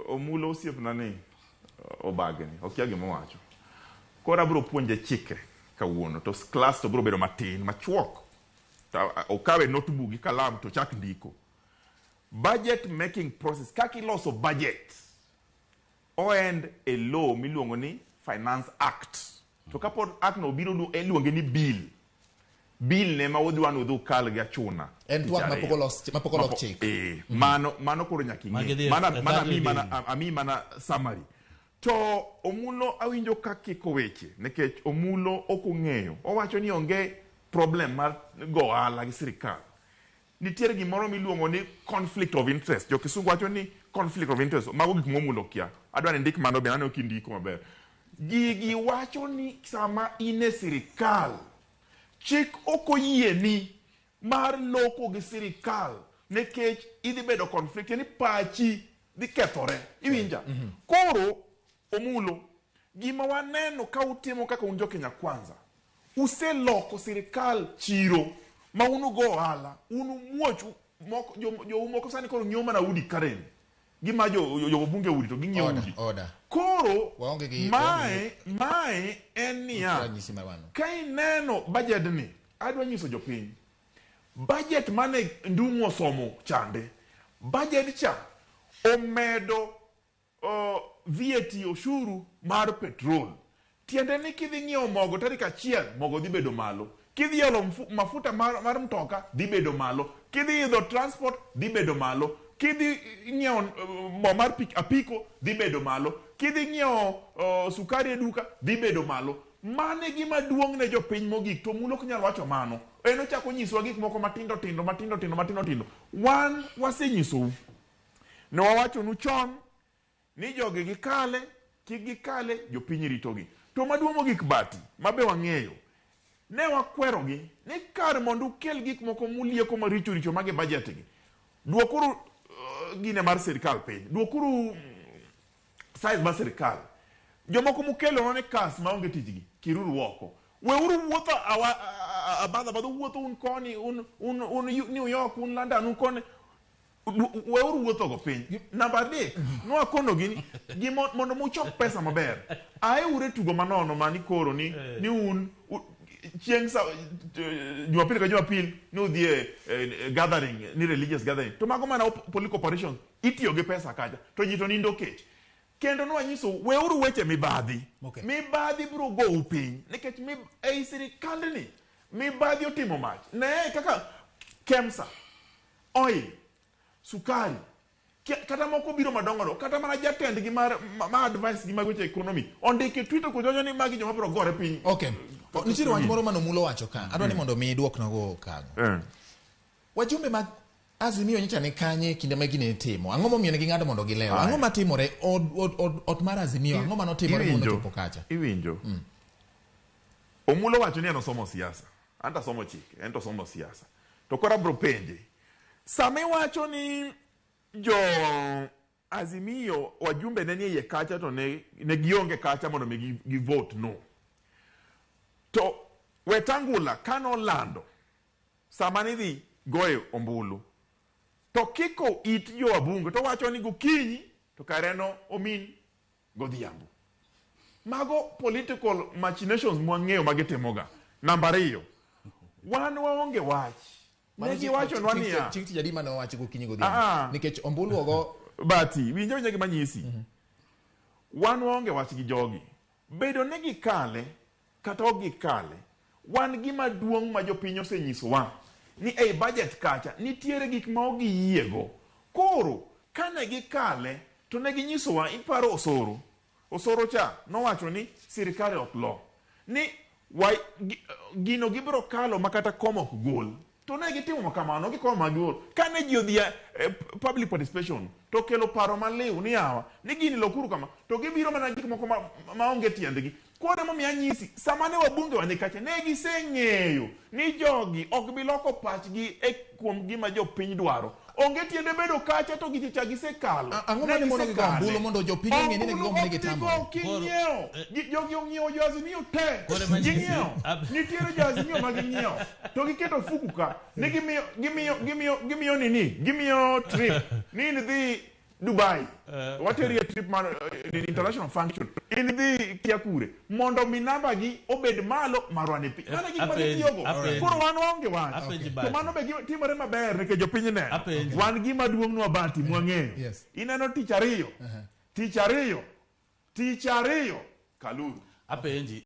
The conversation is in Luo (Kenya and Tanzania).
Omulo osiepna ni obagni, okia gima owacho. Koro abiro puonje chike kawuono to klas to biro bedo matin machuok. To okawe notebook gi kalam to chak ndiko. Budget making process, kaka iloso budget oend e law miluongo ni Finance Act. To kapod act no obiro iluonge ni bill. Bill ne ma udwa ni udhi ukal gi achuna. En tich twak mapok ariyo. olos mapok olok chik. Mano koro nyaka Magi ing'e. dhi e Mana third ami mana reading. ami mana summary. To Omulo awinjo ka kiko weche nikech Omulo ok ong'eyo. Owacho ni onge problem mar go ohala gi sirikal. Nitiere gimoro miluongo ni conflict of interest. Jo kisungu wacho ni conflict of interest. Mago gik momulo kia. Adwa ni ndik mano be aneno kindiko maber. Gigi wacho ni sama in e sirikal, chik ok oyieni mar loko gi sirikal nikech idhi bedo conflict ni pachi dhi kethore. Iwinja? Koro Omulo, gima waneno ka utimo kaka un jo Kenya Kwanza, useloko sirikal chiro ma un ugo ohala, un umuoch moko jou moko sani koro ng'iewo mana udi Karen. Gima jo bunge udi to ging'iewo Order, udi. order. Koro Waonge gi- mae en niya, Ranyisi mar mano. ka ineno budget ni, adwa nyiso jopiny, budget mane Ndung'u osomo chande, budget cha omedo VAT oshuru mar petrol. Tiende ni kidhi ng'iewo mogo tarik achiel, mogo dhi bedo malo. Kidhi olo mafuta mar mtoka, dhi bedo malo. Kidhi idho transport, dhi bedo malo. Kidhi ng'iewo mo mar apiko, dhi bedo malo. Kidhi ng'iewo sukari e duka, dhi bedo malo. Mano e gima duong' ne jopiny mogik, to Mulo ok nyal wacho mano. En ochako nyisowa gik moko matindo tindo, matindo tindo, matindo tindo. Wan wasenyisou. Ne wawachonu chon ni jogi gikale, kik gikale, jopiny ritogi. To maduong' mogik Bati, ma be wang'eyo, ne wakwerogi ni kar mondo ukel gik moko mulieko maricho richo mag e budget gi, duokuru gine mar sirkal piny, duokuru size mar sirkal. Jomoko mukelo ni kas maonge tijgi, kiruru oko. Weuru wuotho abadha abadha, uwuotho un koni, un New York, un London, un koni. Weuru wuothogo piny. Namba adek, nwakonogi ni mondo muchok pesa maber, aeuru e tugo manono mani koro ni un chieng' Jumapil ka Jumapil ni udhi e gathering, ni religious gathering. To mago mana political operations, itiyo gi pesa kacha, to ji to nindo kech. Kendo nwanyiso weuru weche mibadhi. Mibadhi biro gou piny, nikech ei sirikandni mibadhi otimo mach. Ne kaka KEMSA, oil, sukari, kata moko biro madongo dongo, kata mana jatendgi mar ma advice gi mag weche economy ondiko e Twitter kochocho ni magi joma biro gore piny. Okay. Nitiere wach moro mane Omulo wacho ka. Adwa ni mondo mi iduoknago kanyo. Wajumbe mag Azimio nyocha ni kanye kinde ma gini itimo? Ang'o momiyo ne ging'ado mondo gilew? Ang'o matimore od mar Azimio? Ang'o mane otimore mondo ochopo kacha? Iwinjo. Omulo wacho ni en osomo siasa. An to asomo chike, en to osomo siasa. To koro abiro penje. Sama iwacho ni jo Azimio wajumbe ne nie iye kacha to ne gionge kacha mondo mi gi vote no. To Wetangula kanolando sama nidhi goye ombulu to kiko it jo wabunge to wacho ni gokinyi to kare en omin godhiambo. Mago political machinations mwang'eyo ma gitimoga. Namba ariyo, wan waonge wach. Ne giwachonwa niya. Chieng' tich adi mane owachi gokinyi godhiambo? Nikech ombulu ogo. Bati, winj awinja gima anyisi. Wan waonge wach gi jogi. Bedo ni gikale kata ok gikale, wan gima duong' ma jopiny osenyisowa ni ei budget kacha nitiere gik ma ok giyiego. Koro kane gikale to ne ginyisowa, iparo Osoro? Osoro cha nowacho ni sirkal ok lo. Ni gino gibiro kalo ma kata kom ok gol. To ne gitimo kamano, gikomo ma gigol. Kane ji odhi e public participation to okelo paro maliw ni yawa, ni gini lokuru kama, to gibiro mana gik moko maonge tiendgi. Koro emomiyo anyisi, sama ne wabunge wa ni kacha, ne giseng'eyo ni jogi ok bi loko pachgi e kuom gima jopiny dwaro. Onge tiende bedo kacha to giche cha gisekalo. Ang'o Ne mane mono gigo gisekale. ombulu mondo jopiny ong'e ni ne Ombulu gigombo ni ok gitamore? gigo king'iewo. Jogi ong'iewo jo Azimio te. Koro ema nyisi. Ging'iewo. Nitiere jo Azimio ma ging'iewo. To giketo fuku ka. Ni gimiyo nini? Gimiyo trip. Ni idhi Dubai. Wateri e trip mar international function. In idhi kia kure mondo mi namba gi obed malo marwa ni piny. Mano e gik ma Apenji, gitiyogo. apenji. Koro wan waonge wach. Apenji To Bahati. mano be gima timore maber nikech jopiny neno. Apenji. Wan gima duong' nwa Bahati mwang'eyo. Ineno tich ariyo. Tich ariyo. Tich ariyo. Kaluru. Apenji.